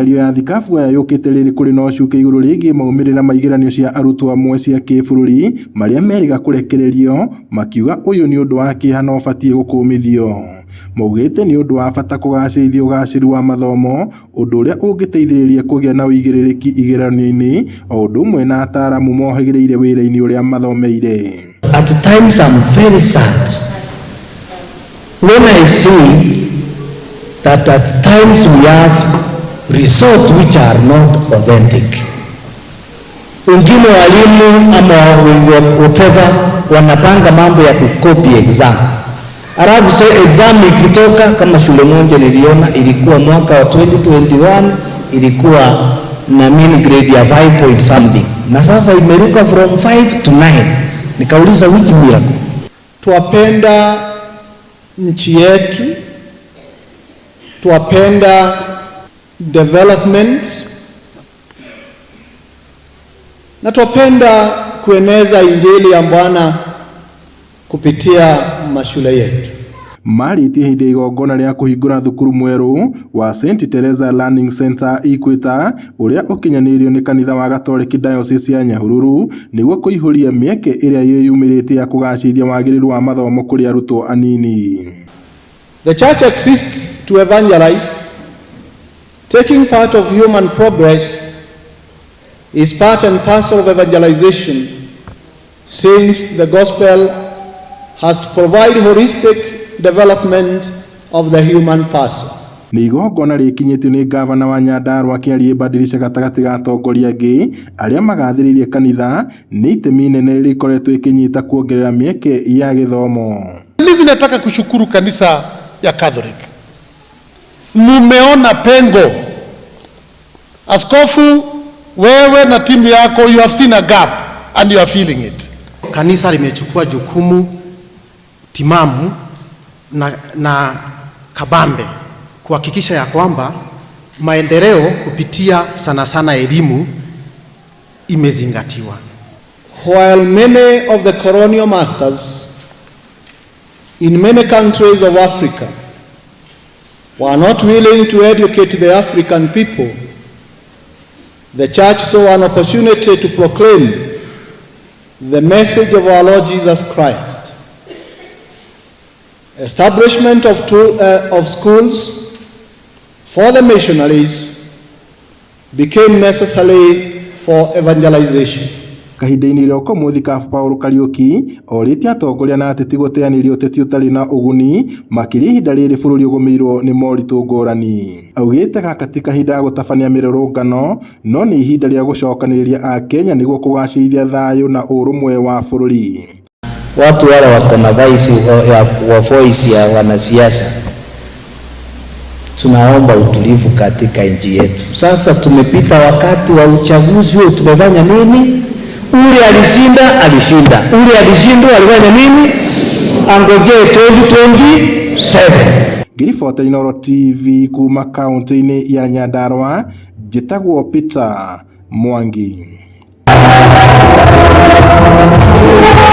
Mĩario ya thikabu aya yũkĩte rĩrĩ kũrĩ na ũcuke igũrũ rĩgiĩ maumĩrĩra ma igeranio cia arutwo amwe cia kĩbũrũri marĩa merĩga kũrekererio makiuga ũyũ nĩ ũndũ wa kĩeha na ũbatiĩ gũkũmithio. Maugĩte nĩ ũndũ wa bata kũgacĩrithia ũgacĩru wa mathomo ũndũ ũrĩa ũngĩteithĩrĩria kũgĩa na ũigĩrĩrĩki igeranio-inĩ o ũndũ ũmwe na ataaramu mohĩgĩrĩire wĩra-inĩ ũrĩa mathomeire. At times I'm very sad when I see that at times we have results which are not authentic. Wengine walimu ama whatever wanapanga mambo ya kucopy exam, alafu so exam ikitoka, kama shule moja niliona ilikuwa mwaka wa 2021 ilikuwa na mean grade ya 5 point something, na sasa imeruka from 5 to 9. Nikauliza, which miracle? Twapenda nchi yetu, twapenda development na twapenda kueneza injili ya Bwana kupitia mashule yetu. Marĩtie hĩndĩ ya igongona rĩa kũhingũra thukuru mwerũ wa St Teresa Learning Center Equator ũrĩa ũkinyanĩirio nĩ kanitha wa Gatoreki Diocese ya Nyahururu nĩguo kũihũria mĩeke ĩrĩa yĩyumĩrĩtie ya kũgacĩrithia wagĩrĩru wa mathomo kũrĩ arutwo anini. The church exists to evangelize. Taking part of human progress is part and parcel of evangelization, since the gospel has to provide holistic development of the human person. Nĩ igongona rĩkinyĩtio nĩ ngavana wa Nyandarua Kĩarie Badilisha gatagatĩ ga atongoria angĩ arĩa magathĩrĩirie kanitha nĩ itemi inene rĩkoretwo ĩkĩnyita kuongerera mĩeke ya gĩthomo. Mimi nataka kushukuru kanisa ya Catholic. Mumeona pengo. Askofu, wewe na timu yako, you have seen a gap and you are feeling it. Kanisa limechukua jukumu timamu na kabambe kuhakikisha ya kwamba maendeleo kupitia sana sana elimu imezingatiwa. While many of the colonial masters in many countries of Africa were not willing to educate the African people, the church saw an opportunity to proclaim the message of our Lord Jesus Christ. Establishment of schools for the missionaries became necessary for evangelization. Kahinda-inĩ roko mũthikabu Paul Kariuki orĩtie atongoria na ateti gũteanĩria ũteti ũtarĩ na ũguni makĩria ihinda rĩrĩ bũrũri ũgũmĩirwo nĩ moritũ ngũrani. Augĩte gaka ti kahinda ga gũtabania mĩrũrũngano no nĩ ihinda rĩa gũcokanĩrĩria Akenya nĩguo kũgacĩrithia thayũ na ũrũmwe wa bũrũri. Watu wale wako na voice ya, wa voice ya wanasiasa, tunaomba utulivu katika nchi yetu. Sasa tumepita wakati wa uchaguzi huo, tumefanya nini? Ule alishinda alishinda, ule alishindwa alifanya nini? Angojee 2027. Ngĩribota Inooro TV kuma kaunti-inĩ ya Nyandarua, njĩtagwo Peter Mwangi.